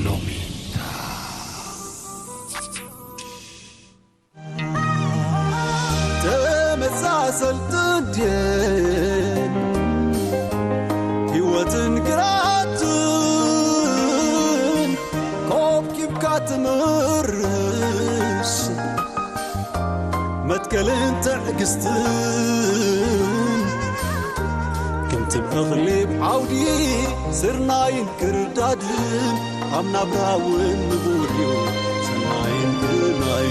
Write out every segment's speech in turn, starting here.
ሎሚ ተመሳሰልትን ድየን ህይወትን ግራትን ኮብኪብካ ትምርሽ መትከልን ትዕግስትን ከምቲ ብእኽሊ ብዓውዲ ስርናይን ክርዳድን ኣብ ናብራ እውን ንቡር እዩ ሰናይን ብናይ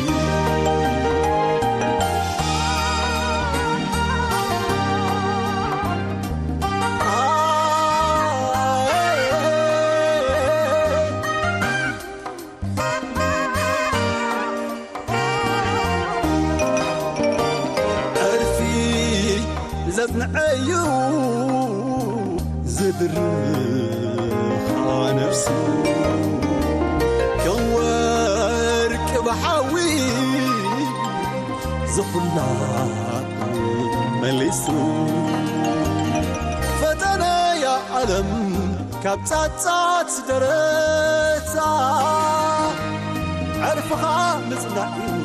ዕርፊ ዘጽንዐዩ ዝድርኻ ነፍሱ ከም ወርቂ ብሓዊ ዝኹላ መሊሱ ፈተነያ ዓለም ካብ ጻጻት ደረታ ዕርፍኻ ምጽናዕ እዩ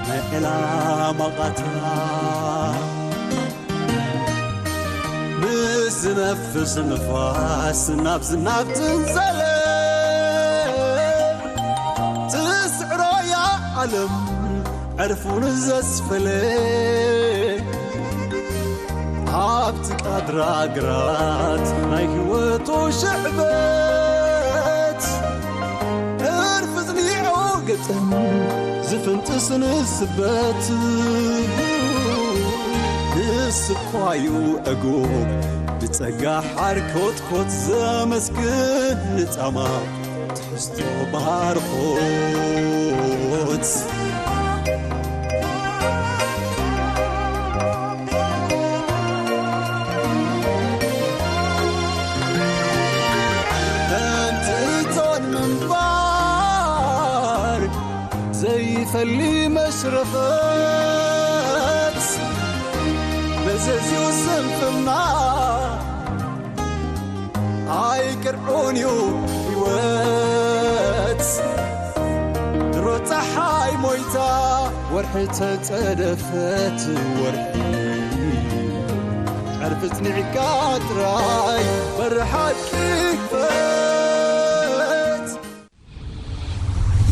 ናይ ዕላማ ቓታ ምስ ዝነፍስ ንፋስ ናብ ዝናብ ትንዘለ ትስዕሮ እያ ዓለም ዕርፉን ዘስፈለ ኣብቲ ቃድራ ግራት ናይ ህይወቱ ሽዕበት ዕርፊ ዝኒዖ ገጠም ዝፍንጥስ ንስበት ንስኳዩ ዕጉብ ብጸጋ ሓር ኮትኮት ዘመስግን ንጻማ ትሕዝቶ ባርኾት ከምቲ እቶን ምንባር ዘይፈሊ መሽረፈት መዘዝዩ ስንፍና ኣይቅርዑን እዩ ህይወት ድሮ ፀሓይ ሞይታ ወርሒ ተፀደፈት ወርሒ ዕርፊ ፅኒዕካ ጥራይ በሪ ሓቂ ክፈት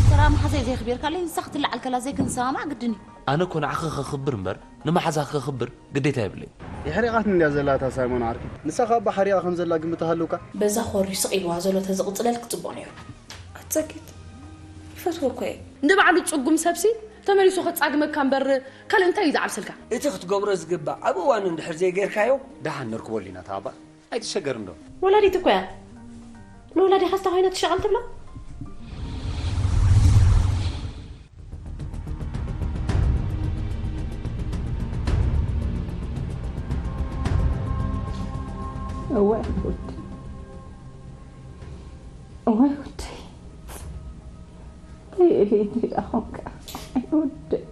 ተራ መሓዛይ ዘይኽቢርካለይ ንሳ ክትለዓል ከላ ዘይክንሰማማዕ ግድን እዩ። ኣነ እኮ ንዓኺ ከኽብር እምበር ንመሓዛኺ ከኽብር ግዴታ የብለይን። የሕሪቓትኒ እንድያ ዘላ እታ ሳይሞን ዓርከይ። ንሳ ከኣ ኣባ ሓሪቓ ከም ዘላ ግምት ኣሃልውካ። በዛ ኾሪ ስቕ ኢልዋ ዘሎ ተዝቕጽለልኪ ጽቡቕ ነይሩ። ኣቲ ሰኪት ይፈትዎ እኮ እየ። ንባዕሉ ጽጉም ሰብሲ ተመሊሱ ከጻግመካ እምበር ካልእ እንታይ እዩ ዝዓብስልካ? እቲ ክትገብሮ ዝግባእ ኣብ እዋኑ እንድሕር ዘይጌርካዮ። ደሓን ነርክበሉ ኢና እታ ኣባ። ኣይትሸገር እንዶ። ወላዲት እኮ እያ። ንወላዲኻስ እንታይ ኮይና ትሸቐል ትብላ? እዋይ ወዲ እዋይ ወደይ እንታይ እልኒ ደኣ ኾንካ ወደይ።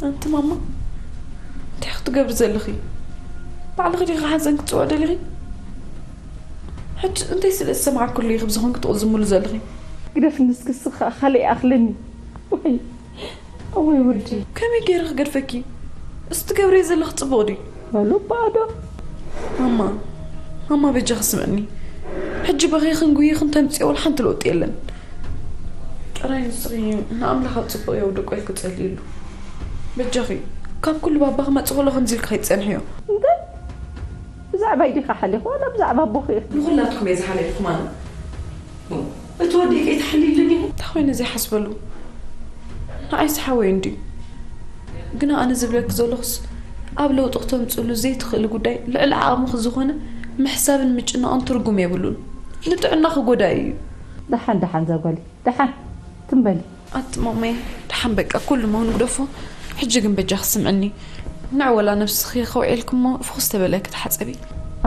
ኣንቲ ማማ እንታይ ክትገብሪ ዘለኺ? ባዕልኺ ዲኺ ሓዘን ክትፅውዒ ደሊኺ? ሕጂ እንታይ ስለ ዝሰማዕኩሉ ኢኺ ብዝኾን ክትቕዝምሉ ዘለኺ? ግደፍኒ እስኪ ንስኺ ከዓ ካልእ ይኣኽለኒ። ወይ እወይ ወዲ። ከመይ ገይረ ክገድፈኪ? እዚ ትገብርዮ ዘለኺ ጽቡቕ ድዩ? በሉ እባ ዶ። ማማ ማማ በጃኺ ስምዕኒ። ሕጂ በኺኽን ጉይኽን ተምጽዮ ወላ ሓንቲ ለውጢ የለን። ጥራይ ንስኺ ንኣምላኽ ኣብ ጽቡቕ የውድቆ ኢልኪ ጸልይሉ። በጃኺ ካብ ኩሉ ባባ ክመጽእ ከሎ ከምዚ ኢልኪ ከይትጸንሕዮ። እንታይ? ብዛዕባይ ዲኻ ሓሊኹ ዋላ ብዛዕባ ኣቦኺ ኢኺ? ንኹላትኩም እየ ዝሓለልኩ ማማ። እቲ ወደይ ከይትሓልይሉኒ እንታይ ኮይነ ዘይሓስበሉ ንዓይስ ሓወይ እንድዩ ግና ኣነ ዝብለኪ ዘለኹስ ኣብ ለውጢ ክተምፅሉ ዘይትኽእሊ ጉዳይ ልዕሊ ዓቕምኺ ዝኾነ ምሕሳብን ምጭናቕን ትርጉም የብሉን ንጥዕናኺ ጎዳኢ እዩ ደሓን ደሓን ዛጓሊ ደሓን ትም በሊ ኣቲ ማማየ ደሓን በቃ ኩሉ ሞ ንግደፎ ሕጂ ግን በጃኺ ስምዕኒ ንዕ ወላ ነብስኺ ከውዒልኪ እሞ ፍኹስ ተበለ ክትሓፀቢ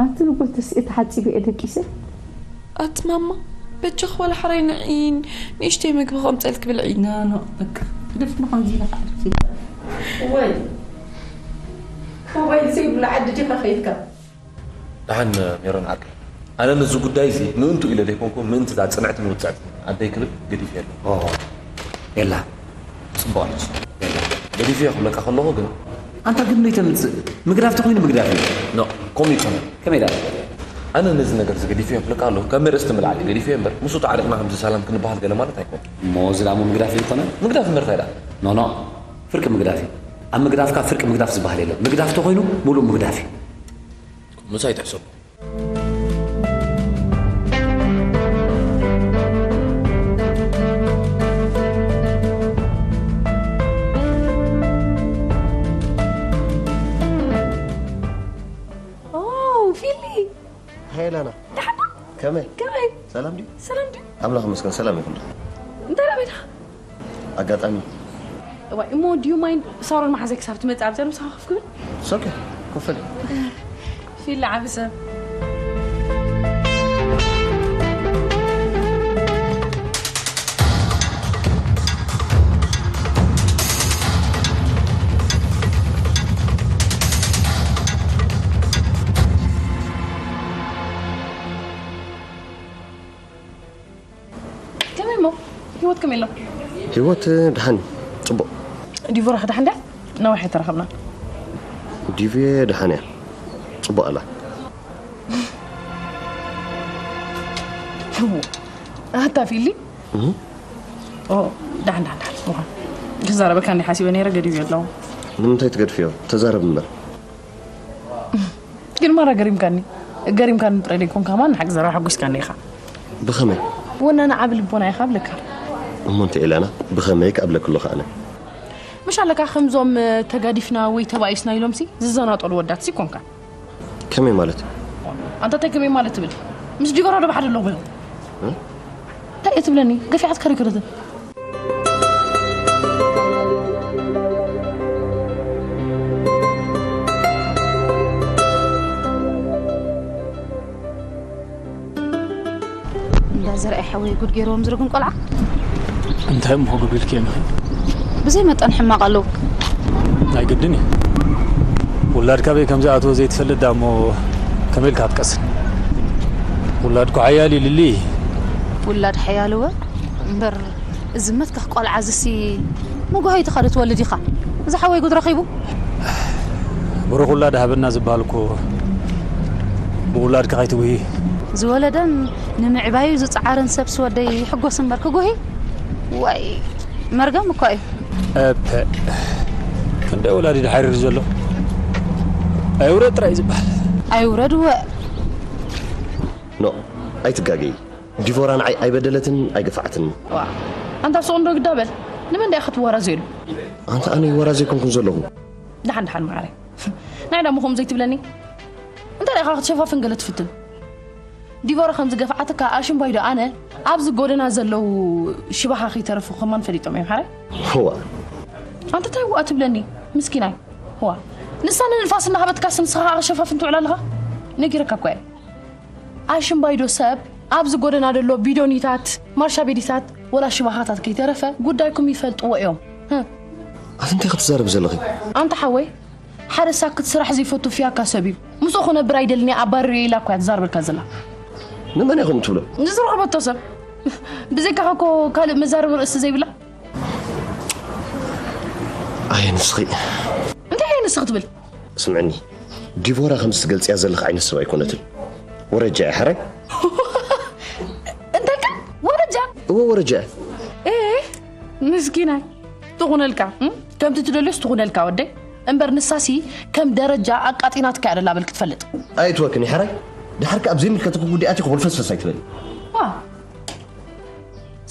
ኣቲ ንጎተስ እየ ተሓፂበ እየ ደቂሰ ኣቲ ማማ በጃኺ ዋላ ሓራይ ንዒ ንእሽተይ መግቢ ከምፀልኪ ብልዒ። ኖ ኖ በቃ ግደፍኒ ከምዚ ኢለ ክዓርፍ ይበል። ወይ ሞባይል ዘይብሉ ዓዲ ዲኻ ከይድካ? ደሓን ሜሮን ዓርከይ፣ ኣነ ነዚ ጉዳይ እዚ ምእንቱ ኢለ ዘይኮንኩ፣ ምእንቲ እዛ ጽንዕቲ ንውጽዕቲ ኣደይ ክብል ገዲፈ ኣለኹ። ኦ፣ የላ፣ ጽቡቕ ኣለስ። የላ፣ ገዲፈ ክብለካ ከለኹ ግን ኣንታ ግን ነይተምጽእ ምግዳፍ ተኾይኑ ምግዳፍ እዩ። ኖ፣ ከምኡ ይኮነ። ከመይ ዳ? ኣነ ነዚ ነገር እዚ ገዲፈ ክብለካ ኣለኹ፣ ካብ መርእስቲ ምልዓል ገዲፈ እምበር፣ ምስኡ ተዓሪቕና ከምዚ ሰላም ክንበሃል ገለ ማለት ኣይኮነ። እሞ እዚ ደኣ እሞ ምግዳፍ እዩ ዝኾነ? ምግዳፍ እምበር እንታይ ደኣ? ኖ፣ ኖ፣ ፍርቂ ምግዳፍ እዩ። ኣብ ምግዳፍካ ፍርቂ ምግዳፍ ዝበሃል የለን። ምግዳፍ ተኾይኑ ሙሉእ ምግዳፍ እዩ። ምሳይ ትሕሰቡ። ኦ፣ ፊሊ። ሄይ ላና። ደሓን ዶ? ከመይ? ከመይ? ሰላም ድዩ? ሰላም ድዩ? ኣምላኽ ይመስገን ሰላም ይኹን። እንታይ ደኣ ቤትኻ? ኣጋጣሚ። እዋይ፣ እሞ do you mind ሳሮን መሓዘይ ክሳብ ትመጽእ ኣብዚኣ ምሳኻ ኮፍ ክብል? It's okay። ኮፍ በል። ፊል ዓቢ ሰብ። ከመይ እሞ? ህይወት ከመይ ኣሎ? ህይወት ደሓን እዩ። ጽቡቕ። ዲቮራ ከ ደሓን ድያ? ነዊሕ ኣይተራኸብናን። ዲቪ ደሓን እያ። ጽቡቕ ኣላ። ኣታ ፊሊ? እህ። ኦ፣ ደሓን፣ ደሓን፣ ደሓን። እዋ። ክዛረበካ እንዲ ሓሲበ ነይረ፣ ገዲፈዮ ኣለኹ። ንምንታይ ትገድፍዮ? ተዛረብ እምበር። ግን ማራ ገሪምካኒ። ገሪምካኒ ጥራይ ዘይኮንካ፣ ማን ሓቂ ዘረባ ሓጒስካኒ ኢኻ። ብኸመይ? ወናኒ ዓቢ ልቦና ኢኻ እብለካ። እሞ እንተ ኢላና፣ ብኸመይ ክኣብለክ ኣለኹ ኣነ? ምሽ ኣለካ ከምዞም፣ እ፣ ተጋዲፍና ወይ ተባኢስና ኢሎምሲ ዝዘናጠሉ ወዳትሲ ኮንካ። ከመይ ማለት? ኣንታ እንታይ ከመይ ማለት ትብል? ምስ ዲቦራ ዶ ብሓደ ኣለኹ ኢኹም? እ? እንታይ እየ ትብለኒ? ገፊዓትካ ሪከርትን። እንዳ ዘርኣይ ሓወይ ጉድ ገይርዎም ዝርግም ቆልዓ። እንታይ እሞ ክገብር ኢልኪ እዮም? ብዘይ መጠን ሕማቕ ኣለዉ። ናይ ግድን እዩ። ውላድ ካበይ ከም ዝኣትዎ ዘይትፈልጥ ዳ እሞ ከመይ ኢልካ ክትቀስን? ውላድ እኮ ሓያል እዩ ልሊ። ውላድ ሓያል እወ፣ እምበር እዚ መትካኽ ቆልዓ እዚሲ መጓሃይትኻ ዶ ትወልድ ኢኻ? እዚ ሓወይ ጉድ ረኺቡ። ብሩኽ ውላድ ሃበና ዝበሃል እኮ ብውላድካ ከይትጉሂ። ዝወለደን ንምዕባዩ ዝጸዓረን ሰብሲ ወደይ ይሕጎስ እምበር ክጉሂ? ዋይ፣ መርገም እኮ እዩ። እፐ፣ ክንደይ ወላዲ ድሓርር ዘሎ። ኣይውረድ ጥራይ ዝበሃል። ኣይውረድ እወ። ኖ፣ ኣይትጋገዪ። ዲቮራ ንዓይ ኣይበደለትን ኣይገፍዓትን። ዋ፣ ኣንታ ስቕ እንዶ ግዳ በል። ንመን ዳኣ ክትወራዘየሉ? ኣንታ ኣነ ይወራዘ ኣይኮንኩን ዘለኹ። ደሓን ደሓን መዓረይ። ናይ ዳሞ ከምኡ ዘይትብለኒ? እንታይ ደኣ ኢኻ ክትሸፋፍን ገለ ትፍትን? ዲቮራ ከም ዝገፍዓትካ ኣሽምባይ ዶ ኣነ ኣብዚ ጎደና ዘለዉ ሽባኻ ከይተረፉ ከማን ፈሊጦም እዮም ሓራይ? እዋ። ኣንታ እንታይ እዋ ትብለኒ? ምስኪናይ። እዋ። ንሳ ንንፋስ እናሃበትካስ ንስኻ ከዓ ክትሸፋፍን ትውዕል ኣለኻ? ነጊረካ እኮ እየ። ኣሽምባይዶ ሰብ ኣብዚ ጎደና ዘሎ ቢዶኒታት፣ ማርሻ ቤዲታት፣ ወላ ሽባኻታት ከይተረፈ ጉዳይኩም ይፈልጥዎ እዮም። ህም። ኣቲ እንታይ ክትዛረቢ ዘለኺ? ኣንታ ሓወይ፣ ሓደ ሳክት ስራሕ ዘይፈቱ ፍያካ ሰብ እዩ። ምስኡ ክነብር ኣይደልን እየ፣ ኣባርርዮ ኢላ እኮ እያ ትዛረበልካ ዘላ። ንመን እያ ከምኡ ትብሎ? ንዝረኸበቶ ሰብ። ብዘይካኻ እኮ ካልእ መዛረቢ ርእሲ ዘይብላ። ኣየ ንስኺ። እንታይ ኣየ ንስኺ ትብል? ስምዕኒ፣ ዲቮራ ከምዚ ትገልጽያ ዘለኺ ዓይነት ሰብ ኣይኮነትን። ወረጃ እያ፣ ሕራይ? እንታይ ከ? ወረጃ? እወ፣ ወረጃ እያ። ኤ፣ ምስኪናይ። ትኹነልካ፣ እም? ከምቲ ትደልዮስ ትኹነልካ ወደይ። እምበር ንሳሲ ከም ደረጃ ኣቃጢናትካ እያ ደላ በል ክትፈልጥ። ኣይትወክኒ፣ ሕራይ? ድሓር ከኣ ኣብ ዘይምልከተኪ ጉዳያት ኢኺ ወልፈስፈስ ኣይትበሊ። ዋ።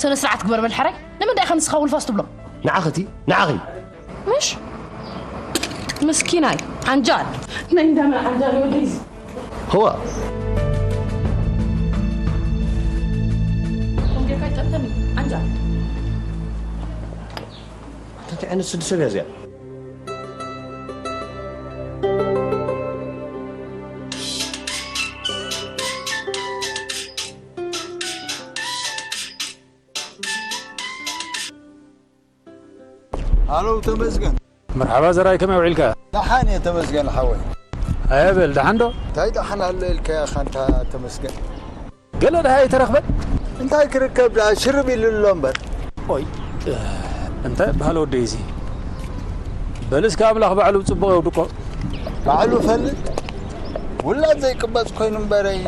ስነ ስርዓት ግበር በል ሕራይ። ንምንታይ ኢኻ ንስኻ ውልፋስ ትብሎ? ንዓኸቲ፣ ንዓኺ። ምሽ? ምስኪናይ፣ ዓንጃል። ናይ እንዳመን ዓንጃል ወደይ እዚ። ህዋ። ከምጌካ ይጠምተኒ፣ ዓንጃል። እንታይ ዓይነት ስዲ ሰብ እያ እዚኣ? ሃሎ ተመስገን። መርሓባ ዘርኣይ፣ ከመይ ውዒልካ? ደሓን እየ ተመስገን ሓወይ። ኣየበል ደሓን ዶ? እንታይ ደሓን ኣሎ ኢልካ ኢኻ እንታ ተመስገን። ገለ ደሃ ኣይተረኽበን? እንታይ ክርከብ ደኣ ሽርብ ኢሉ ኣሎ እምበር። ኦይ፣ እንታይ በሃል ወደይ እዚ? በል እስከ ኣምላኽ ባዕሉ ጽቡቕ የውድቆ። ባዕሉ ፈልጥ። ውላድ ዘይቅበጽ ኮይኑ እምበረይ፣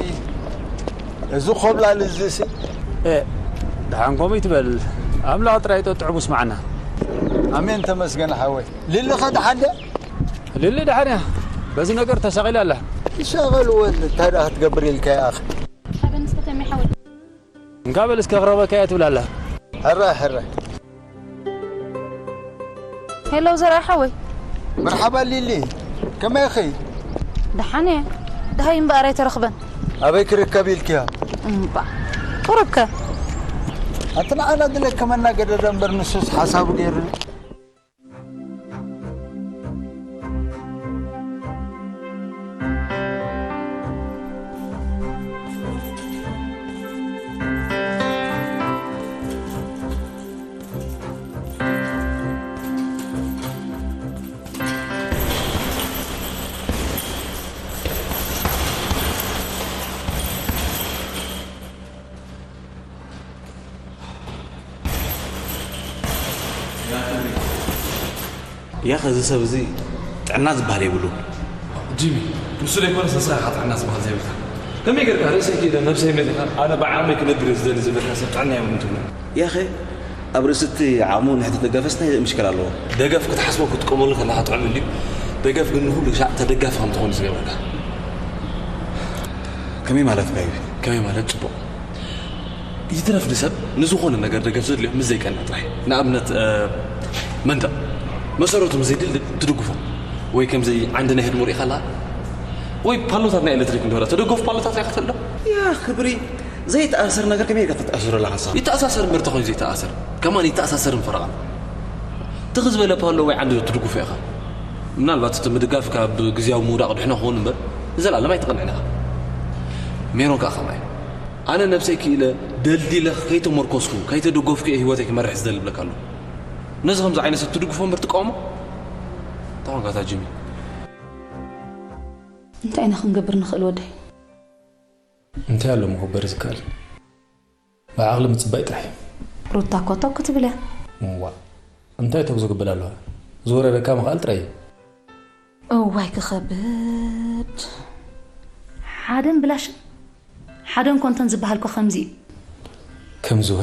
እዚ ኾብላል እዚሲ። ኤ፣ ደሓን ከምኡ ይትበል። ኣምላኽ ጥራይ ጠጥዕሙ ስማዕና። ኣሜን ተመስገን ሓወይ። ሊሊ ኸ ደሓን ድያ? ሊሊ ደሓን እያ። በዚ ነገር ተሳቒላ ኣላ። ይሻቐልወን እንታይ ደኣ ክትገብር ኢልካ ኢኻ? ሓበን እስከ ተሜ ሓወይ። እንካ በል እስከ ክረኽበካ እየ ትብል ኣላ። ሕራይ፣ ሕራይ። ሄሎ ዘርኣይ ሓወይ። መርሓባ ሊሊ፣ ከመይ ኢኺ? ደሓን እየ። ደሃይ እምበኣር ኣይተረኽበን። ኣበይ ክርከብ ኢልክያ? እምባ። ቁሩብ ከ? ኣቲ ንዓና ድለ ከመና ገደደ እምበር ንሱስ ሓሳቡ ገይሩ። ያኸ እዚ ሰብ እዚ ጥዕና ዝበሃል የብሉን። ጂሚ፣ ንሱ ዘይኮነስ ንስኻ ኢኻ ጥዕና ዝበሃል ዘይብልካ። ከመይ ጌርካ ርእሰይ ክኢለ ነብሰይ መሊኻ ኣነ ብዓቕመይ ክነግር እየ ዝደሊ ዝብለካ ሰብ ጥዕና የብሉን ትብሎ? ያኸ ኣብ ርእሲ እቲ ዓቕሙ ንሕቲ ደገፈስ እንታይ ምሽክል ኣለዎ? ደገፍ ክትሓስቦ ክትጥቀመሉ ከለኻ ጥዑም እንድዩ። ደገፍ ግን ንኹሉ ሻዕ ተደጋፊ ከም ትኾን ዝገብረካ። ከመይ ማለትካ እዩ? ከመይ ማለት ጽቡቕ። ይትረፍ ንሰብ ንዝኾነ ነገር ደገፍ ዘድልዮ ምስ ዘይቀንዕ ጥራይ። ንኣብነት፣ እ፣ መንደቕ መሰረቱ ምስ ዘይድልድል ትድግፎ። ወይ ከምዚ ዓንዲ ናይ ህድሞ ርኢኻ ኣለኻ? ወይ ፓሎታት ናይ ኤሌክትሪክ እንድሆ ተደገፉ ፓሎታት ርኢኻ ትፈልጥ ዶ? ያ ክብሪ፣ ዘይተኣሳሰር ነገር ከመይ ጌርካ ተተኣሳስሮ ኣለኻ ንስኻ? ይተኣሳሰር እምበር ተኾይኑ ዘይተኣሳሰር። ከማን ይተኣሳሰርን ፈረቓን። ትኽ ዝበለ ፓሎ ወይ ዓንዲ ትድግፎ ኢኻ። ምናልባት እቲ ምድጋፍ ካብ ግዝያዊ ምውዳቕ ድሕኖ ክኸውን እምበር ንዘለኣለም ኣይትቐንዕን ኢኻ። ሜሮን ከኣ ከማይ። ኣነ ነብሰይ ክኢለ ደልዲለ ከይተመርኮስኩ፣ ከይተደገፍኩ እየ ህይወተይ ክመርሕ ዝደሊ እብለካ ኣለኹ። ነዚ ከምዚ ዓይነት ሰብ ትድግፎ እምበር ትቃወሞ? እንታይ ኮንካ እታ ጂሚ? እንታይ ኢና ክንገብር ንኽእል ወደይ? እንታይ ኣሎ ምኽበር ዝከኣል? ብዓቕሊ ምጽባይ ጥራሕ እዩ። ሩታ እኮ ተው ክትብል እያ። እዋ፣ እንታይ ተው ዝግብል ኣለዋ? ዝወረደካ ምኽኣል ጥራይ እዩ። እዋይ ክኸብድ። ሓደን ብላሽን ሓደን ኮንቶን ዝበሃል እኮ ከምዚ እዩ። ከምዚ ወ?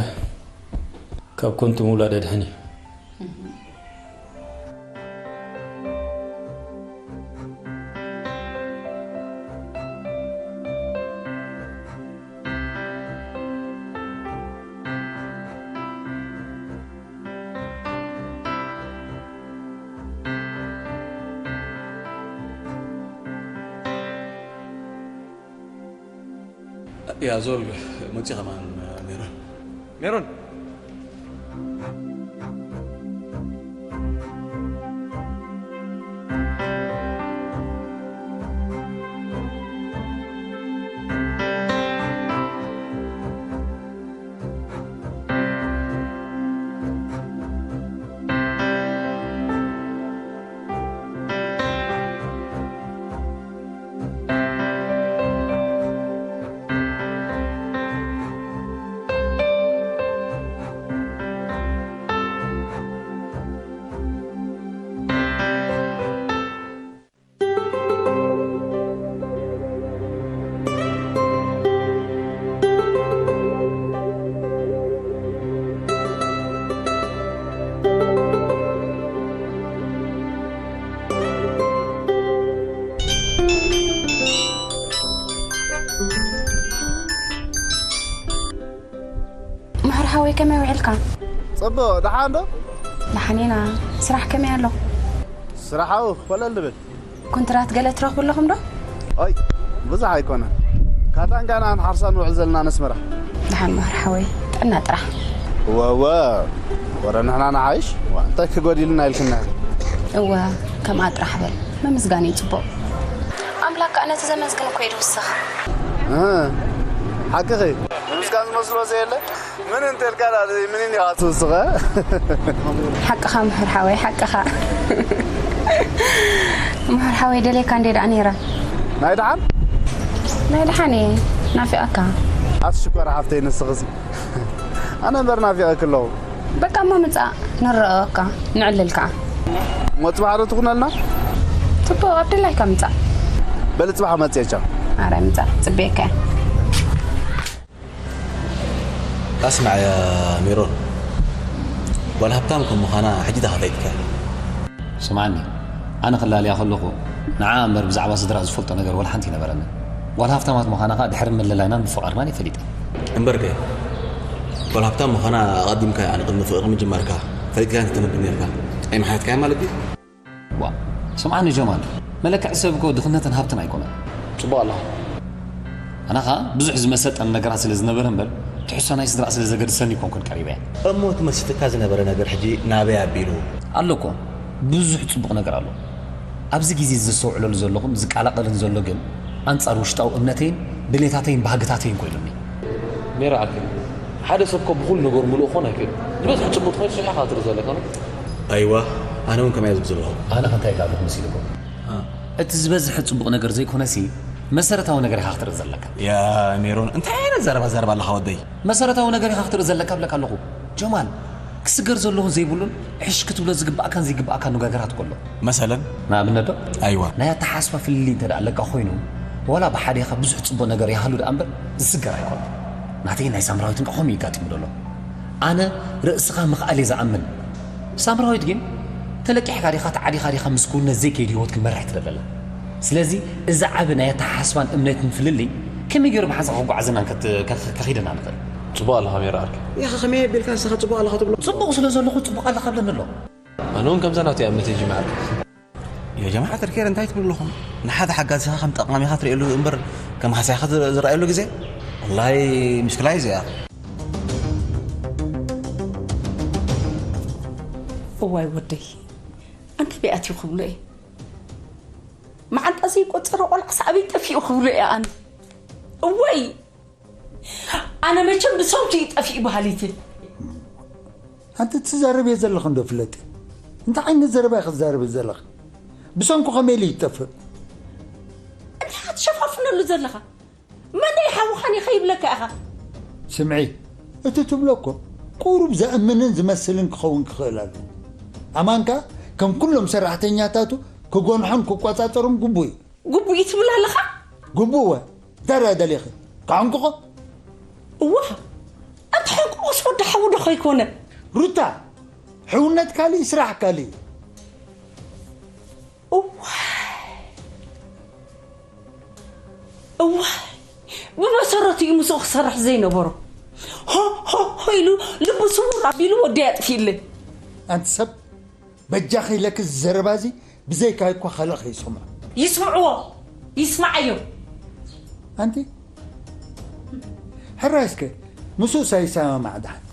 ካብ ኮንቶ ምውላድ ኣድሕን እዩ። ያ ዞል መፂ ከማን ሜሮን። ሜሮን። ምሕር ሓወይ ከመይ ውዒልካ? ጽቡቕ፣ ደሓን ዶ? ደሓን ኢና። ስራሕ ከመይ ኣሎ? ስራሕ ኣው ኮለል ንብል። ኮንትራት ገለ ትረኽቡ ኣለኹም ዶ? ኣይ፣ ብዙሕ ኣይኮነን። ካታንጋና ንሓርሳ ንውዕል ዘለና ነስመራ። ደሓን ምሕር ሓወይ፣ ጥዕና ጥራሕ። እወ፣ እወ፣ ወረ ንሕና ንዓይሽ? ዋ፣ እንታይ ክጎዲልና ኢልክና? እወ፣ ከምኣ ጥራሕ በል። ምምዝጋን እዩ ጽቡቕ። ኣምላክ ከኣ ነቲ ዘመስግን እኮ እዩ ዝውስኽ። እ፣ ሓቅኺ። ምምስጋን ዝመስሎ ዘየለ? ምን እንተልካ ደኣ፣ ምን ኢኻ ትውስኸ? ሓቅኻ ምሕር ሓወይ፣ ሓቅኻ። ምሕር ሓወይ ደልየካ እንዴ ደኣ ነይረ። ናይ ደሓን? ናይ ደሓን እየ። ናፊቐካ። ኣቲ ሽኮር ሓፍተይ ንስኽሲ። ኣነ እምበር ናፊቐኪ ኣለኹ። በቃ እሞ ምጻእ፣ ንረኣየካ፣ ንዕልል ከኣ። እሞ ጽባሕ ዶ ትኹነልና? ጽቡቕ፣ ኣብ ድላይካ ምጻእ። በሊ ጽባሕ መጽኤ ቻው። ኣረ ምጻእ፣ ጽበየካ እየ። ኣስማዕ ያ ሜሮን፣ ጓል ሃብታም ከም ምዃና ሕጂ ዳኻ ፈሊጥካ? ስምዓኒ፣ ኣነ ክላለያ ከለኹ ንዓ እምበር ብዛዕባ ስድራ ዝፈልጦ ነገር ወላ ሓንቲ ኣይነበረንን። ጓል ሃብታማት ምዃና ከኣ ድሕሪ ምልላይናን ምፍቓርናን እየ ፈሊጠ። እምበርከ፣ ጓል ሃብታም ምዃና ኣቐዲምካ፣ ያዕኒ ቅድሚ ፍቕሪ ምጅማርካ ፈሊጥካያ እንተተነብር ነርካ፣ ኣይምሓየትካያ ማለት ድዩ? ዋ፣ ስምዓኒ ጀማል፣ መለክዒ ሰብ እኮ ድኽነትን ሃብትን ኣይኮነን። ጽቡቕ ኣለኻ። ኣነ ኸኣ ብዙሕ ዝመሰጠኒ ነገራት ስለ ዝነበረ እምበር፣ ትሕዝቶ ናይ ስድራ ስለ ዘገድሰኒ ኣይኮንኩን ቀሪበያ። እሞ እቲ መሲጥካ ዝነበረ ነገር ሕጂ ናበይ ኣቢሉ? ኣሎ እኮ፣ ብዙሕ ጽቡቕ ነገር ኣሎ። ኣብዚ ግዜ ዘስተውዕለሉ ዘለኹን ዝቀላቐልን ዘሎ ግን፣ ኣንጻር ውሽጣዊ እምነተይን ድሌታተይን ባህግታተይን ኮይኑኒ። ሜራ ዓርከይ፣ ሓደ ሰብ እኮ ብኹሉ ነገሩ ምሉእ ክኾን ኣይክእልን። ዝበዝሐ ጽቡቕ ትኾይኑ ስሒኻ ትርኢ ዘለካ ነው። ኣይዋ፣ ኣነ እውን ከምኣ እየ ዝብል ዘለኹ። ኣነ ከ እንታይ ኢለ ኣለኹ መሲልኩም? እ። እቲ ዝበዝሐ ጽቡቕ ነገር ዘይኮነሲ፣ መሰረታዊ ነገር ኢኻ ክትርኢ ዘለካ። ያ ሜሮን፣ እንታይ ዓይነት ዘረባ ዘረባ ኣለኻ ወደይ? መሰረታዊ ነገር ኢኻ ክትርኢ ዘለካ እብለካ ኣለኹ። ጀማል፣ ክስገር ዘለዎን ዘይብሉን፣ ዕሽ ክትብሎ ዝግባእካን ዘይግባእካን ነጋገራት እኮ ኣሎ። መሰለን? ንኣብነት ዶ? ኣይዋ። ናይ ኣተሓሳስባ ፍልልይ እንተ ደኣ ኣለካ ኮይኑ፣ ዋላ ብሓዴኻ ብዙሕ ጽቡቕ ነገር ይሃሉ ደኣ እምበር፣ ዝስገር ኣይኮነን። ናተይን ናይ ሳምራዊትን ከኣ ከምኡ እዩ ኣጋጢሙ ዘሎ። ኣነ ርእስኻ ምኽኣል እየ ዝኣምን። ሳምራዊት ግን፣ ተለቂሕካ ዲኻ፣ ተዓዲኻ ዲኻ፣ ምስ ክውንነት ዘይከይድ ህይወት ክትመርሕ ትደሊ ኣላ። ስለዚ፣ እዚ ዓቢ ናይ ኣተሓሳስባን እምነትን ፍልልይ፣ ከመይ ገይሩ ብሓንሳእ ከጓዕዘናን ከት-፣ ከ-፣ ከ-፣ ከኺደናን ይኽእል? ጽቡቕ ኣለኻ ሜራ ዓርከይ። ያኸ ከመይ ኣቢልካ ንስኻ ጽቡቕ ኣለኻ ትብሎ? ጽቡቕ ስለ ዘለኹ ጽቡቕ ኣለኻ እብለኒ ኣሎ። ኣነ እውን ከምዛ ናቱ እያ እምነተይ ጅምዓት። ያ ጀማዓ ተርኬር እንታይ ትብሉ ኣለኹም? ንሓደ ሓጋዚኻ ከም ጠቓሚኻ ትርእየሉ እምበር ከም ሃሳይኻ ዝር-፣ ዝረኣየሉ ግዜ? ወላሂ ምሽክላ እዩ እዚኣ። እዋይ ወደይ፣ ኣንተ በይ ኣትዩ ክብሎ እየ። መዓንጣ ዘይቆጸረ ቆልዓስ ኣበይ ጠፊኡ ክብሎ እየ ኣነ። እዋይ! ኣነ መቸም ብሰንኩ እዩ ጠፊኡ በሃሊት። ኣንቲ ትዛረብዮ ዘለኺ እንዶ ፍለጢ። እንታይ ዓይነት ዘረባ ኢኺ ትዛረቢ ዘለኺ? ብሰንኩ ከመይ ኢሉ ይጠፍእ? እንታይ ኢኻ ትሸፋፍነሉ ዘለኻ? መን እዩ ሓውኻን ኢኻ ይብለካ ኢኻ? ስምዒ፣ እቲ ትብሎ እኮ ቁሩብ ዘእምንን ዝመስልን ክኸውን ክኽእል ኣሎ። ኣማን ከኣ ከም ኩሎም ሰራሕተኛታቱ ክጎንሖን ክቆጻጸሮን ግቡእ እዩ። ግቡእ እዩ ትብል ኣለኻ? ግቡእ እወ። እንታይ ደኣ ደሊኺ? ክሕንቅቖ? እዋ፣ ኣንታ ሕንቅቆስ ወዲ ሓዉ ዶ ከይኮነ? ሩታ፣ ሕውነት ካልእ፣ ስራሕ ካልእ እዩ። እዋ፣ እዋ፣ ብመሰረቱ እዩ ምስኡ ክሰርሕ ዘይነበሮ። ሆ፣ ሆ፣ ሆ ኢሉ ልቡ ስውር ኣቢሉ ወዲ ኣጥፊእለይ። ኣንቲ ሰብ፣ በጃኺ ኢለኪ፣ እዚ ዘረባ እዚ ብዘይካ እኳ ካልእ ከይሰምዖ። ይስምዕዎ፣ ይስምዓዮ። ኣንቲ፣ ሕራይ እስከ፣ ምስኡ ሳይሰማማዕ ደሓን።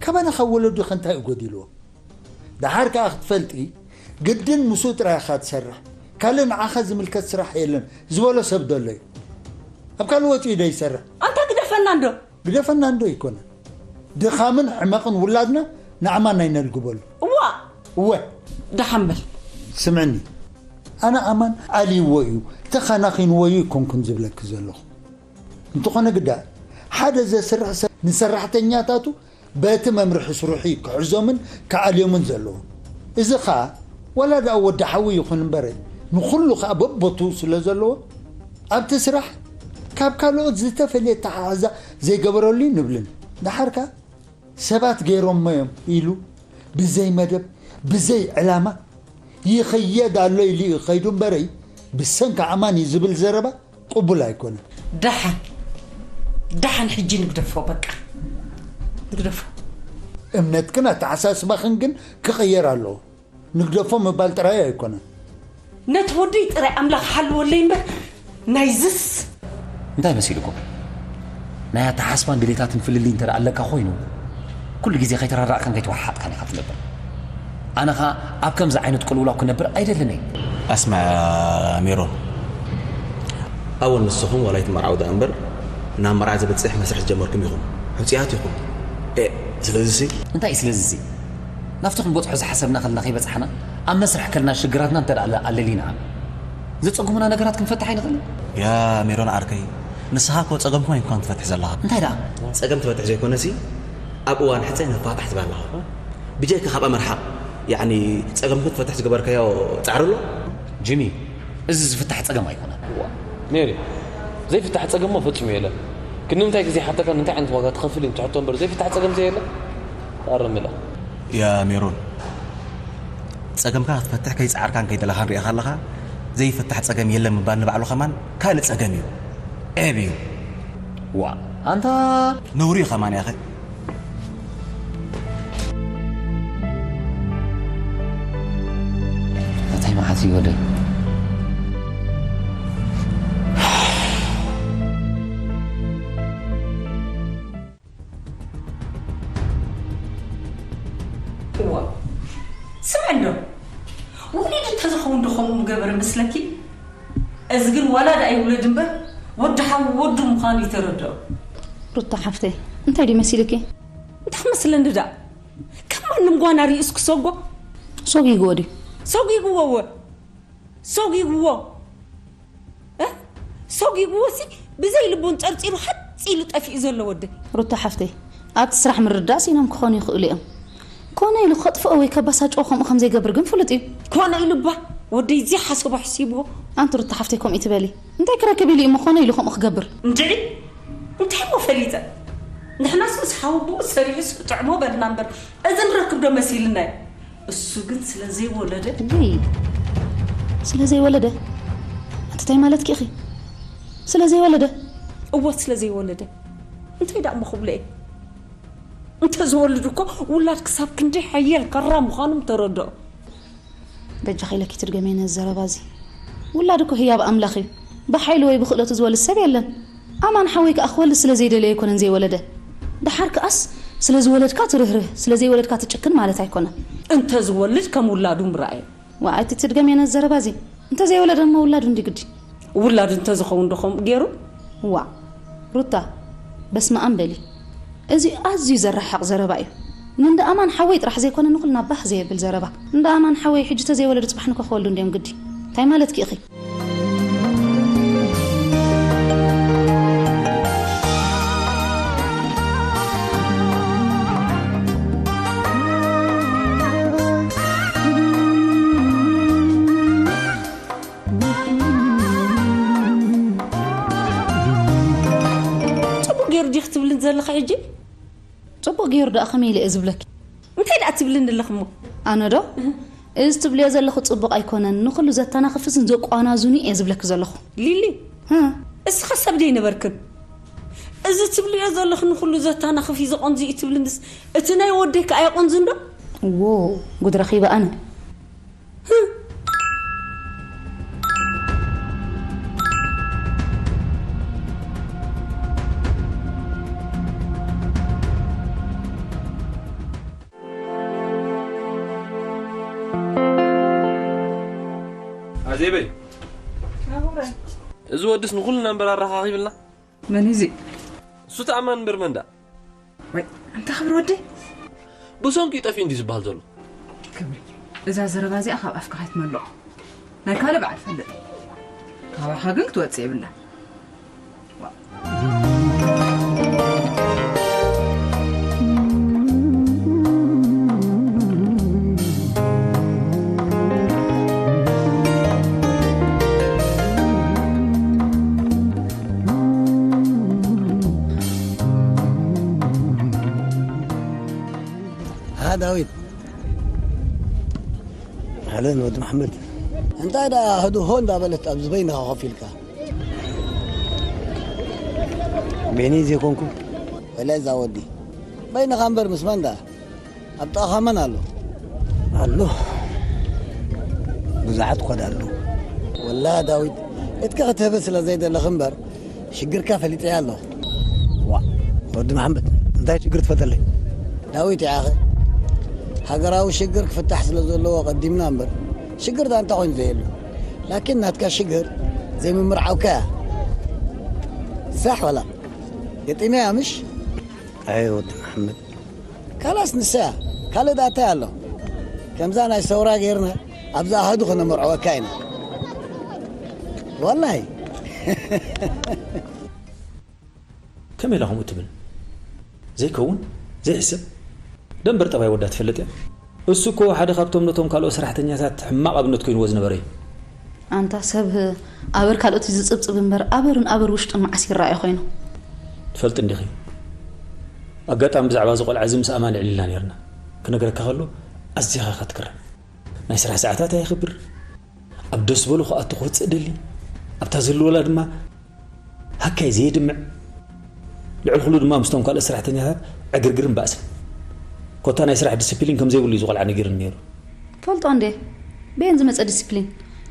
ካባና ካብ ወለዱ ከ እንታይ እዩ ጎዲልዎ? ደሓር ከኣ ክትፈልጢ፣ ግድን ምስኡ ጥራይ ኢኻ ትሰርሕ። ካልእ ንዓኻ ዝምልከት ስራሕ የለን ዝበሎ ሰብ ዶ ኣሎ እዩ? ኣብ ካልእ ወጺኡ ዶ ይሰርሕ? ኣንታ ግደፈና እንዶ። ግደፈና እንዶ ኣይኮነን። ድኻምን ሕመቕን ውላድና ንኣማን ኣይነልግበሉ። እዋ! እወ! ደሓን በል። ስምዕኒ፣ ኣነ ኣማን ኣልይዎ እዩ፣ ተኸናኺንዎ እዩ ኣይኮንኩን ዝብለኪ ዘለኹ። እንተኾነ ግዳ፣ ሓደ ዘስርሕ ሰብ ንሰራሕተኛታቱ በቲ መምርሒ ስርሑ እዩ ክሕዞምን ክኣልዮምን ዘለዎ። እዚ ኸኣ፣ ዋላ ደኣ ወዲ ሓዊ ይኹን እምበር፣ ንኹሉ ኸኣ በቦትኡ ስለ ዘለዎ፣ ኣብቲ ስራሕ ካብ ካልኦት ዝተፈልየ ኣተሓሕዛ ዘይገበረሉ እዩ ንብልን። ደሓር ከኣ፣ ሰባት ገይሮሞ እዮም ኢሉ፣ ብዘይ መደብ፣ ብዘይ ዕላማ፣ ይኸየድ ኣሎ ኢሉ እዩ ኸይዱ እምበረይ፣ ብሰንኪ ኣማን እዩ ዝብል ዘረባ ቅቡል ኣይኮነን። ደሓን፣ ደሓን ሕጂ ንግደፎ፣ በቃ። ንግደፎ። እምነትክን ኣተሓሳስባኽን ግን ክቕየር ኣለዎ። ንግደፎ ምባል ጥራይ ኣይኮነን። ነቲ ወደይ ጥራይ ኣምላኽ ሓልወለይ እምበር፣ ናይዝስ እንታይ መሲልኩም? ናይ ኣተሓስባን ድሌታትን ፍልልይ እንተ ደኣ ኣለካ ኮይኑ፣ ኩሉ ግዜ ከይተራዳእካን ከይተወሓሓጥካን ኢኻ ትነብር። ኣነ ኸኣ ኣብ ከምዚ ዓይነት ቅልውላው ክነብር ኣይደልን እየ። ኣስማዕ ሜሮን፣ ኣወል ንስኹም ዋላ ኣይትመርዓው ደኣ እምበር፣ ናብ መርዓ ዘብጽሕ መስርሕ ዝጀመርኩም ኢኹም። ሕጹያት ኢኹም። ኤ፣ ስለዚሲ? እንታይ እዩ ስለዚሲ? ናብቲ ክንበጽሖ ዝሓሰብና ከለና ከይበጻሕና፣ ኣብ መስርሕ ከለና ሽግራትና እንተ ደኣ ኣለሊና፣ ዘጸጉሙና ነገራት ክንፈትሕ ኣይንኽእልን? ያ ሜሮን ዓርከይ፣ ንስኻ እኮ ጸገምኩም ኣይኮንካን ትፈትሕ ዘለኻ። እንታይ ደኣ? ጸገም ትፈትሕ ዘይኮነሲ፣ ኣብ እዋን ሕጸ ንፋታሕ ትብል ኣለኻ። ብጀካ ካብ ምርሓቕ፣ ያዕኒ ጸገምኩም ክትፈትሕ ዝገበርካዮ ጻዕሪ ኣሎ? ጂሚ፣ እዚ ዝፍታሕ ጸገም ኣይኮነን። ዋ፣ ሜሪ፣ ዘይፍታሕ ጸገም እሞ ፈጺሙ የለን። ግን ንምንታይ ግዜ ሓተካ፣ እንታይ ዓይነት ዋጋ ትኸፍል እዩ ትሕቶ እምበር፣ ዘይፍታሕ ጸገም ዘየለ? ኣርምላ። ያ ሜሮን፣ ጸገምካ ክትፈትሕ ከይጸዓርካን ከይደለኻን ሪኢኻ ኣለኻ፣ ዘይፍታሕ ጸገም የለን ምባል ንባዕሉ ከማን ካልእ ጸገም እዩ። ዔብ እዩ። ዋ፣ ኣንታ ነውሪ እዩ ከማን ያኸ። እንታይ መዓት እዩ ወደይ? እዋ፣ ስምዒ እንዶ፣ ውሉድ እንተዝኸውን ዶ ከምኡ ምገበረ መስለኪ? እዚ ግን ዋላ ደኣ ይውለድ እምበር፣ ወዲ ሓው ወዱ ምዃኑ ይተረድኦ። ሩታ ሓፍተይ፣ እንታይ ድዩ መሲልኪ? እንታይ ክመስለኒ ደኣ? ከም ማንም ጓና ርእሱ ክሰጎ? ሰጒግዎ ድዩ? ሰጒግዎ እወ። ሰጒግዎ። እ? ሰጒግዎ ሲ ብዘይ ልቡ እንጸርጺሩ ሃጽ ኢሉ ጠፊኡ ዘሎ ወደይ። ሩታ ሓፍተይ፣ ኣብቲ ስራሕ ምርዳእ ሲኖም ክኾኑ ይኽእሉ እዮም። ኮነ ኢሉ ከጥፍኦ ወይ ከባሳጭዎ ከምኡ ከም ዘይገብር ግን ፍሉጥ እዩ። ኮነ ኢሉ እባ ወደይ ዘይሓሰቦ ኣሕሲብዎ። ኣንቲ ሩታ ሓፍተይ ከምኡ ትበሊ። እንታይ ክረክብ ኢሉ እዩ እሞ ኮነ ኢሉ ከምኡ ክገብር? እንድዒ እንታይ እሞ ፈሊጠ? ንሕናስ ምስ ሓወቦኡ ሰሪሑስ ክጥዕሞ በልና እምበር እዚ ንረክብ ዶ መሲልና እዩ? እሱ ግን ስለ ዘይወለደ። ውይ፣ ስለ ዘይወለደ? ኣንቲ እንታይ ማለትኪ ኢኺ? ስለ ዘይወለደ? እወ፣ ስለ ዘይወለደ። እንታይ ደኣ እሞ ክብሎ እየ? እንተዝወልድ እኮ ውላድ ክሳብ ክንደይ ሓያል ካራ ምዃኑ ምተረድኦ። በጃኺ ኢለኪ ትድገምዮ ነዚ ዘረባ እዚ። ውላድ እኮ ህያብ ኣምላኽ እዩ። ብሓይሉ ወይ ብኽእለቱ ዝወልድ ሰብ የለን። ኣማን ሓወይ ከኣ ክወልድ ስለ ዘይደለየ ኣይኮነን ዘይወለደ። ደሓር ከኣስ ስለ ዝወለድካ ትርህርህ፣ ስለ ዘይወለድካ ትጭክን ማለት ኣይኮነን። እንተዝወልድ ከም ውላዱ ምረኣዮ። ዋይ፣ ኣይትትድገምዮ ነዚ ዘረባ እዚ። እንተዘይወለደ እሞ ውላዱ እንዲ ግዲ። ውላዱ እንተዝኸውን ዶ ከምኡ ገይሩ? ዋእ ሩታ፣ በስመኣም በሊ። እዚ ኣዝዩ ዘረሕቕ ዘረባ እዩ። ንእንዳ ኣማን ሓወይ ጥራሕ ዘይኮነ ንኹልና ባህ ዘየብል ዘረባ። እንዳ ኣማን ሓወይ ሕጂ ተዘይወለዱ ጽባሕ ንኮ ክወልዱ እንድዮም ግዲ። እንታይ ማለትኪ ኢኺ? ጽቡቕ ገይሩ ዲኺ ትብልን ዘለኺ ሕጂ? ጽቡቕ ገይሩ ደኣ ከመይ ኢለ እየ ዝብለኪ? እንታይ ደኣ ትብልኒ ኣለኺ እሞ? ኣነ ዶ? እዚ ትብልዮ ዘለኺ ጽቡቕ ኣይኮነን፣ ንኹሉ ዘተናኽፍስን ዘቋናዙን እየ ዝብለኪ ዘለኹ። ሊሊ፣ እ? እስኻ ሰብ ደይነበርክን? እዚ ትብልዮ ዘለኺ ንኹሉ ዘተናኽፍ እዩ ዘቖንዙ እዩ ትብልንስ፣ እቲ ናይ ወደይ ከኣ የቖንዙ እንዶ? እዎ፣ ጉድ ረኺበ ኣነ። ኣዜበይ፣ ናሁረ። እዚ ወድስ ንኹልና እምበር ኣረኻኺብልና። መን እዩ እዚ? እሱ ተኣማን እምበር መን ደኣ? ወይ፣ እንታይ ክብሪ ወደይ? ብሰንኪ ጠፊኡ እንዲ ዝበሃል ዘሎ። ክብሪ፣ እዛ ዘረባ እዚኣ ካብ ኣፍካ ከይትመልኦ። ናይ ካልእ በዓል ፈልጥ። ካባኻ ግን ክትወጽእ የብላን። ዋ። ሃ ዳዊት። ኣህለን ወዲ መሓመድ። እንታይ ደኣ ህድሆ እንዳበለት ኣብዚ በይንኻ ኮፍ ኢልካ? በይነይ ዘይኮንኩ? ወላ እዛ ወዲ። በይንኻ እምበር ምስ መን ደኣ? ኣብ ጥቓኻ መን ኣሎ? ኣሎ። ብዙሓት እኳ ደኣ ኣለዉ። ወላ ዳዊት፣ እትካ ክትህበ ስለ ዘይደለኺ እምበር፣ ሽግርካ ፈሊጠያ ኣለኹ። ዋእ፣ ወዲ መሓመድ፣ እንታይ ሽግር ትፈልጠለይ? ዳዊት ይኣኸ፣ ሃገራዊ ሽግር ክፍታሕ ስለ ዘለዎ ቀዲምና እምበር፣ ሽግር ዳንታ ኮይኑ ዘየሉ። ላኪን ናትካ ሽግር ዘይምምርዓውካ እያ። ሳሕ ወላ? ገጢመያ ምሽ? ኣይ ወዲ መሓመድ። ካላስ ንሳ እያ። ካልእ ዳታ ኣሎ። ከምዛ ናይ ሰውራ ጌርና ኣብዛ ኣሃዱ ከነመርዕወካ ኢና። ወላሂ። ከመይ ኢላ ከምኡ ትብል? ዘይከውን፣ ዘይሕሰብ። ደንበር ጠባይ ወዳ ትፈልጥ እያ። እሱ እኮ ሓደ ካብቶም ነቶም ካልኦት ሰራሕተኛታት ሕማቕ ኣብነት ኮይንዎ ዝነበረ እዩ። ኣንታ ሰብ ኣበር ካልኦት እዩ ዝጽብጽብ እምበር ኣበሩን ኣበር ውሽጡን መዓስ ይረኣዮ ኮይኑ። ትፈልጥ እንዲኺ፣ ኣጋጣሚ ብዛዕባ እዚ ቆልዓ እዚ ምስ ኣማን ኣዕሊልና ነይርና። ክነግረካ ከሎ ኣዚኻ ኢኻ ትግረም። ናይ ስራሕ ሰዓታት ኣየኽብር፣ ኣብ ደስ ዝበሎ ክኣቱ ክወፅእ ደሊ፣ ኣብታ ዝህልወላ ድማ ሃካይ ዘየድምዕ፣ ልዕሊ ኩሉ ድማ ምስቶም ካልኦት ሰራሕተኛታት ዕግርግርን ባእስን። ኮታ ናይ ስራሕ ዲስፕሊን ከም ዘይብሉ እዩ እዚ ቆልዓ ነጊሩኒ ነይሩ። ፈልጦ እንዴ? በየን ዝመፀ ዲስፕሊን?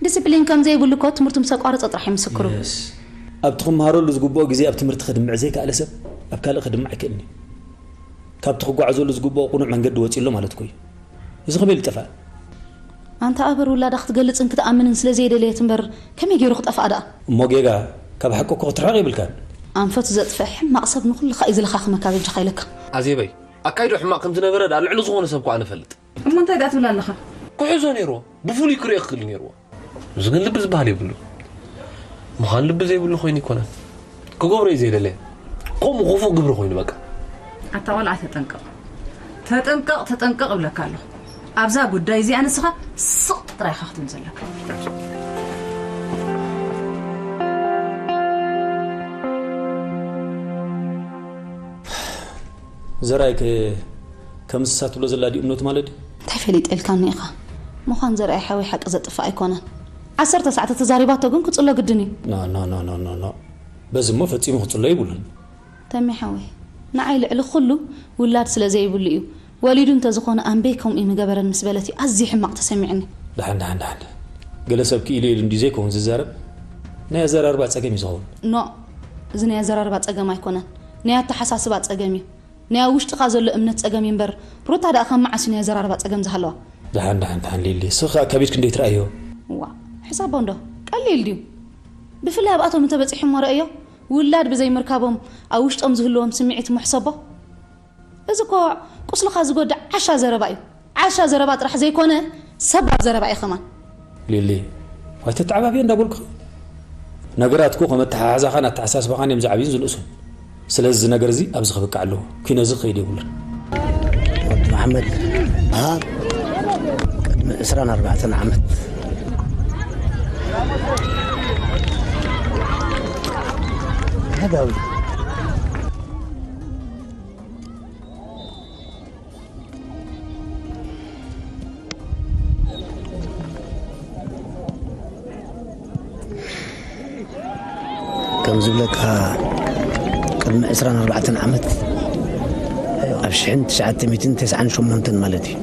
ዲስፕሊን ከም ዘይብሉ እኮ ትምህርቱ ምስ ኣቋረፀ ጥራሕ እዩ ምስክሩ። ኣብቲ ክመሃረሉ ዝግብኦ ግዜ ኣብ ትምህርቲ ክድምዕ ዘይከኣለ ሰብ ኣብ ካልእ ክድምዕ ኣይክእልን እዩ። ካብቲ ክጓዓዘሉ ዝግብኦ ቅኑዕ መንገዲ ወፂኡ ኣሎ ማለት እኮ እዩ። እዚ ከመይ ኢሉ ጠፍኣ? ኣንታ ኣበር ውላዳ ክትገልጽን ክትኣምንን ስለ ዘይደለየት እምበር ከመይ ገይሩ ክጠፍኣ ደኣ? እሞ ጌጋ ካብ ሓቂ እኮ ክትርሕቕ የብልካን። ኣንፈቱ ዘጥፍእ ሕማቕ ሰብ ንኹልኻ እዩ ዝለኻኽመካ በጃኻ ኢለካ። ኣዜበይ፣ ኣካይድኡ ሕማቕ ከም ዝነበረ ደኣ ልዕሊ ዝኾነ ሰብ እኳ ኣነ እፈልጥ። እሞ እንታይ ደኣ ትብል ኣለኻ? ክሕዞ ነይርዎ፣ ብፍሉይ ክርእዮ ክኽእል እዩ ነይርዎ። እዚ ግን ልቢ ዝበሃል የብሉን። ምዃን ልቢ ዘይብሉ ኮይኑ ኣይኮነን። ክገብሮ እዩ ዘይደለ። ከምኡ ክፉእ ግብሪ ኮይኑ በቃ። ኣታ ቆልዓ ተጠንቀቕ። ተጠንቀቕ ተጠንቀቕ እብለካ ኣለኹ። ኣብዛ ጉዳይ እዚኣ ንስኻ ስቕ ጥራይ ኢኻ ክትብል ዘለካ። ዘርኣይ ከ ከም እንስሳ ትብሎ ዘላ ድዩ እምነቱ ማለት ድዩ? እንታይ ፈሊጠ ኢልካኒ ኢኻ? ምዃን ዘርኣይ ሓወይ ሓቂ ዘጥፍእ ኣይኮነን። ዓሰርተ ሰዓት ተዛሪባቶ ግን ክጽሎ ግድን እዩ። ኖ ኖ ኖ ኖ ኖ ኖ በዚ እሞ ፈጺሙ ክጽሎ የብሉን። ተሜ ሓወይ ንዓይ ልዕሊ ኩሉ ውላድ ስለ ዘይብሉ እዩ። ወሊዱ እንተዝኾነ ኣምበይ ከምኡ ምገበረን ምስ በለት እዩ ኣዝዩ ሕማቕ ተሰሚዕኒ። ደሓን ደሓን ደሓን ገለ ሰብ ክኢሉ ኢሉ እንድዩ ዘይከውን ዝዛረብ ናይ ኣዘራርባ ጸገም እዩ ዝኸውን። ኖእ እዚ ናይ ኣዘራርባ ጸገም ኣይኮነን ናይ ኣተሓሳስባ ጸገም እዩ። ናይ ኣብ ውሽጥኻ ዘሎ እምነት ጸገም እዩ እምበር ሩታ ደኣ ካብ መዓስ እዩ ናይ ኣዘራርባ ጸገም ዝሃለዋ? ደሓን ደሓን ደሓን ሊሊ እስኺ ከኣ ከቢድኪ እንዶ ኣይትረኣይዮ። ዋእ ሕሳቦ እንዶ ቀሊል ድዩ? ብፍላይ ኣብኣቶም እንተበጺሖሞ ረኣዮ ውላድ ብዘይምርካቦም ኣብ ውሽጦም ዝህልዎም ስምዒት እሞ ሕሰቦ። እዚ እኮ ቁስልኻ ዝጎድእ ዓሻ ዘረባ እዩ። ዓሻ ዘረባ ጥራሕ ዘይኮነ ሰባብ ዘረባ እዩ ከማን። ሊሊ ዋይ ተተዓባብየ እንዳበልኩኺ። ነገራት እኮ ከም ኣተሓሕዛኻን ኣተሓሳስባኻን እዮም ዝዓብዩን ዝንእሱን። ስለዚ እዚ ነገር እዚ ኣብዚ ክብቃዕ ኣለዎ። ኪኖ እዚ ክኸይድ የብሉን። ወዲ መሓመድ ኣሃ ቅድሚ ዕስራን ኣርባዕተን ዓመት ሃዳዊ ከም ዝብለካ ቅድሚ ዕስራን ኣርባዕተን ዓመት ኣብ ሽሕን ትሽዓተ ሚእትን ተስዓን ሸሞንተን ማለት እዩ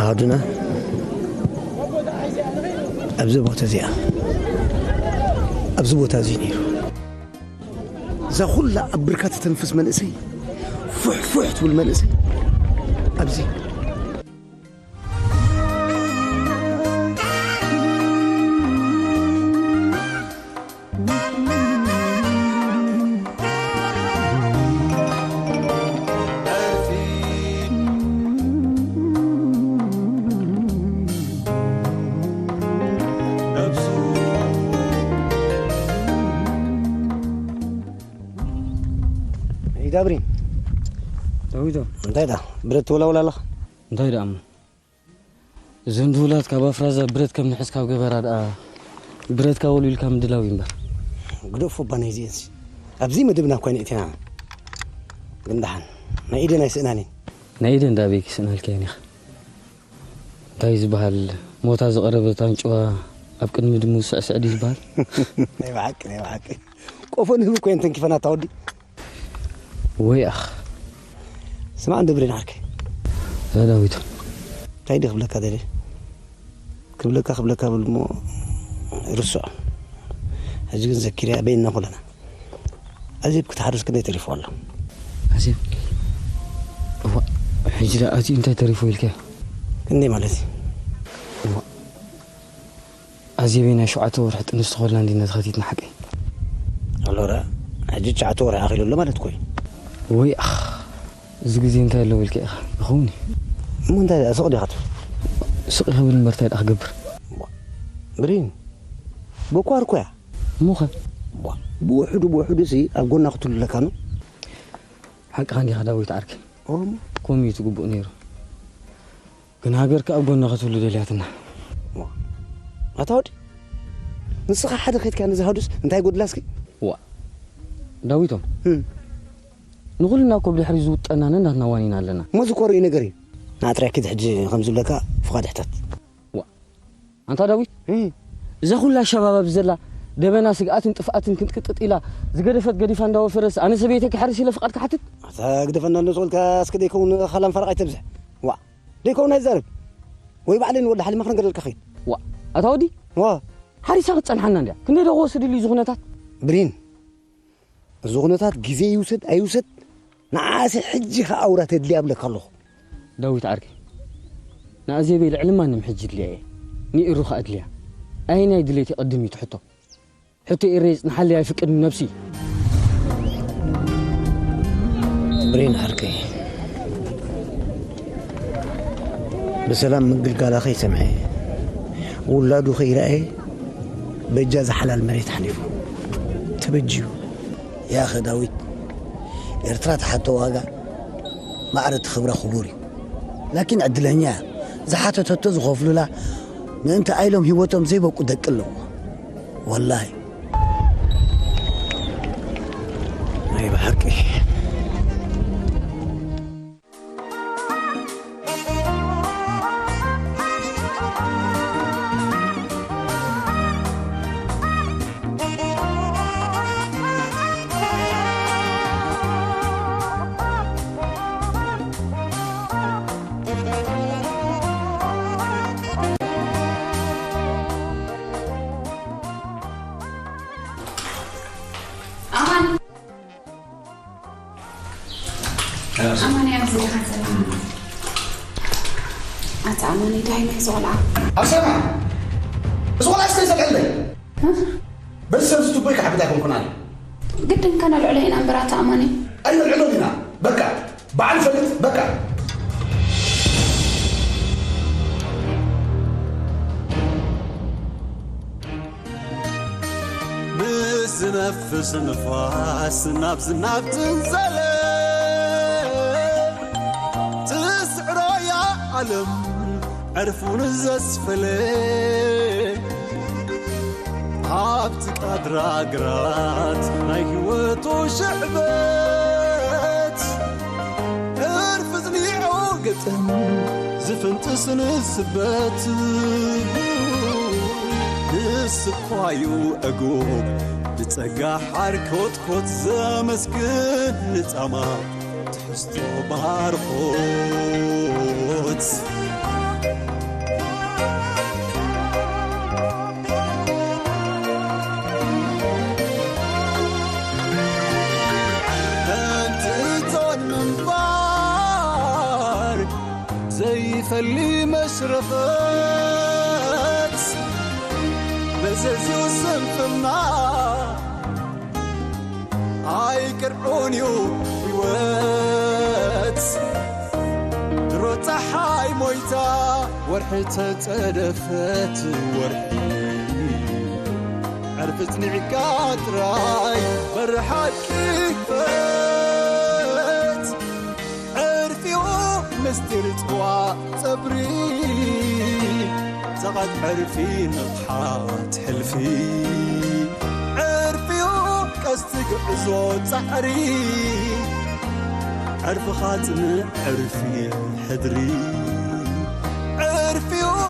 ኣሃዱና ኣብዚ ቦታ እዚኣ ኣብዚ ቦታ እዚ ነይሩ እዛ ኩላ ኣብ ብርካ ትተንፍስ መንእሰይ ፉሕ ፉሕ ትብል መንእሰይ ኣብዚ ዳብሪን ዳዊቶ እንታይ ዳ ብረት ትወላውላ ኣለኻ? እንታይ ደኣ እሞ እዘን ድሁላት ካብ ኣፍራዛ ብረት ከም ንሕዝ ካብ ገበራ ደኣ ብረትካ ወልዊልካ ምድላው እዩ እምበር። ግደፎ እባ ናይዚኤንሲ ኣብዚ መደብና እኳ ነእቲና ግን ደሓን ናይ ኢደን ኣይስእናን እየን። ናይ ኢደን ደኣ ኣበይ ክስእናልካ እየን ኢኻ? እንታይ ዝበሃል ሞታ ዝቐረበት ኣንጭዋ ኣብ ቅድሚ ድሙ ዝስዕስዕ ድዩ ዝበሃል? ናይ ብሓቂ ናይ ብሓቂ ቆፎ ንህቢ እኮ እየን ተንኪፈናታ ወዲ። ወይ ኣኽ ስማዕ እንዶ ብሬን ዓርከይ እዛ ዳዊት እንታይ ድየ ክብለካ ደልየ ክብለካ ክብለካ ብል እሞ ርስዖ ሕጂ ግን ዘኪረያ በይንና ኩለና ኣዜብ ክትሓርስ ክንደይ ተሪፎ ኣሎ ኣዜብ እዋ ሕጂ ደኣ ኣዝዩ እንታይ ተሪፎ ኢልካዮ ክንደይ ማለት እዩ እዋ ኣዜበይ ናይ ሸውዓተ ወርሒ ጥንስቲ ኮይና እንዲና ዝኸቲትና ሓቀይ? ኣሎረ ሕጂ ትሽዓተ ወርሒ ኣኺሉ ኣሎ ማለት እኮ እዩ። ወይ ኣኽ እዚ ግዜ እንታይ ኣለዎ ኢልካ ኢኻ? ይኸውን እዩ። እሞ እንታይ ደኣ ስቕ ዲኻ ትብል? ስቕ ይኽብል እምበር እንታይ ደኣ ክገብር? ብሪን፣ በኳር እኮ እያ። እሞ ኸ? ቧ፣ ብውሕዱ ብውሕዱ ሲ ኣብ ጎና ክትህሉ ኣለካ ኖ? ሓቅኻ እንዲኻ ዳዊት ዓርከይ። ኦሞ? ከምኡ እዩ እቲ ግቡእ ነይሩ። ግን ሃገር ከኣ ኣብ ጎና ክትህሉ ደልያትና። ዋ፣ ኣታ ወዲ፣ ንስኻ ሓደ ኸይድካ ነዚ ሃዱስ እንታይ ጎድላ እስኪ? ዋ፣ ዳዊቶም፣ እም። ንኹልና እኮ ብድሕሪ ዝውጠና ነናትና ዋኒና ኣለና። እሞ እዚ እኮ ርእዩ ነገር እዩ። ንዓ ጥራይ ኪድ ሕጂ ከም ዝብለካ ፍቓድ ሕተት። ዋ፣ ኣንታ ዳዊት፣ እም። እዛ ኩላ ሸባብ ኣብዚ ዘላ ደበና ስግኣትን ጥፍኣትን ክንቅጥጥ ኢላ ዝገደፈት ገዲፋ እንዳወፈረስ ኣነ ሰበይተይ ክሓርስ ኢለ ፍቓድ ክሓትት? ኣታ ግደፈና እንዶ ስቕ ኢልካ እስከ ደይከውን ኻላም ፈረቕ ኣይተብዝሕ። ዋ፣ ደይከውን ኣይዛረብ። ወይ ባዕለይ ንወዲ ሓሊማ ክነገረልካ ኸይድ። ዋ፣ ኣታ ወዲ፣ ዋ። ሓሪሳ ክትጸንሓና እንድያ። ክንደይ ዶ ክወስድ ኢሉ እዚ ኩነታት? ብሪን፣ እዚ ኩነታት ግዜ ይውሰድ ኣይውሰድ፣ ንዓኣሲ ሕጂ ኸኣ ኣውራ ተድልያ እብለካ ኣለኹ። ዳዊት ዓርከይ፣ ንኣዜበይ ልዕሊ ማንም ሕጂ እድልያ እየ። ንኢሩ ኸኣ እድልያ። ኣየናይ ድሌት ይቐድም እዩ እቲ ሕቶ? ሕቶ ኤረይ ይጽንሓለይ ኣይፍቅድን ነብሲ። ብሬን ዓርከይ፣ ብሰላም ምግልጋላ ከይሰምዐ፣ ውላዱ ከይረኣየ፣ በጃ ዝሓላል መሬት ሓሊፉ። ተበጅዩ። ያኸ ዳዊት፣ ኤርትራ ትሓቶ ዋጋ ማዕረ እቲ ክብራ ክቡር እዩ። ላኪን ዕድለኛ እያ። ዝሓተተቶ ዝኸፍሉላ ምእንቲ ኣይሎም ህይወቶም ዘይበቁ ደቂ ኣለዎ። ወላሂ። ናይ ብሓቂ። ኣማን። ኣማን፣ ኣብዚ ኢኻ ዘለኻ? ኣታ ኣማን፣ ዳይመ እዚ ቆልዓ። ኣሰማ፣ እዚ ቆልዓ እስከ ይፈልቀለይ። እ? በዚ ሰብ ዝትቦይ ክሓብት ኣይኮንኩን ኣነ። ግድን ከነልዕሎ ኢና እምበር ኣታ ኣማን። ኣይንልዕሎን ኢና። በቃ፣ በዓል ፈልጥ፣ በቃ። ምስ ዝነፍስ ንፋስ ናብ ዝናብ ትንዘለ፣ ትስዕሮ እያ ዓለም ዕርፉን ዘስፈለ። ኣብቲ ቃድራ ግራት ናይ ህይወቱ ሽዕበት፣ ዕርፊ ጽኒዑ ግጥም ዝፍንጥስ ንስበት። ንስኳዩ ዕጉብ ብጸጋ ሓር ኮትኮት ዘመስግን ንጻማ ትሕዝቶ ባርኾት። ከምቲ እቶን ምንባር ዘይፈሊ መሽረፈት፣ መዘዙ ስንፍና ኣይቅርዑን እዩ ህይወት። ድሮ ጸሓይ ሞይታ ወርሒ ተጸደፈት፣ ወርሒ ዕርፊ ጽኒዕካ ጥራይ በሪ ሓቂ ክፈት። ዕርፊኡ ምስጢር ጽዋእ ጸብሪ፣ ጸቓት ዕርፊ ንቕሓት ሕልፊ። ዕርፊኡ ቀስቲ ግዕዞ ጻዕሪ፣ ዕርፍኻ ጽንዕ ዕርፊ ሕድሪ።